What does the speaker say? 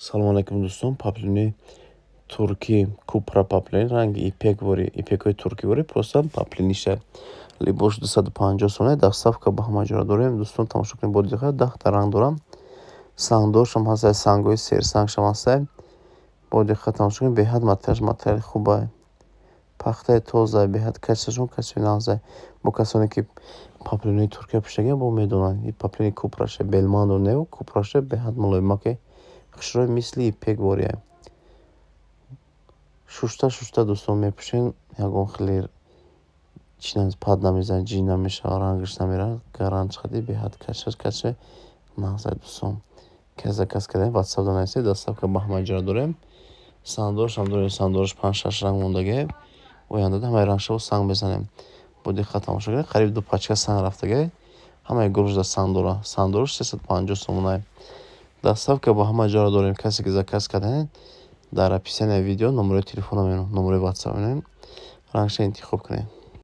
Салому алайкум, дӯстон. Поплини туркӣ, купра поплин, ранги ипеквори, ипекҳои туркиворӣ, просто поплиниша. Либош 250 сомона, доставка ба ҳама ҷора дорем. Дӯстон, тамошо кунед бо диққат, 10-та ранг дорам. Сангдоршам ҳастай, сангҳои серсангшам ҳастай. Бо диққат тамошо кунед, беҳад материалш материали хубай. Пахтаи тоза, беҳад качествашон качестви нағзай. Бо касоне ки поплинои туркия пӯшидагиам, бо медонанд. И поплини купраша, белмандо не, купраша, беҳад мулоимаке, хушрӯй, мисли ипеквория. Шушта шушта, дӯстон, мепӯшен, ягон хеле чи пад намезанад, ҷин намешавад, рангаш намерад. Гарант хади, беҳад качестваш качестви нағзай, дӯстон. Кас заказ кардем, ватсапда нависед, доставка ба ҳама ҷора дорем. Сангдоршам дорем, сангдораш панҷ шаш ранг мондагӣ. Ояндада ҳамаи рангшаро санг мезанем. Бо диққат тамошо кунед, қариб ду пачка санг рафтагӣ. Ҳамаи гулш санг дора. Сангдораш 350 сомонай. Доставка ба ҳама ҷора дорем. Касе ки заказ кардем, дар описанияи видео номерои телефона менам, номерои ватсап менам. Рангша интихоб кунед.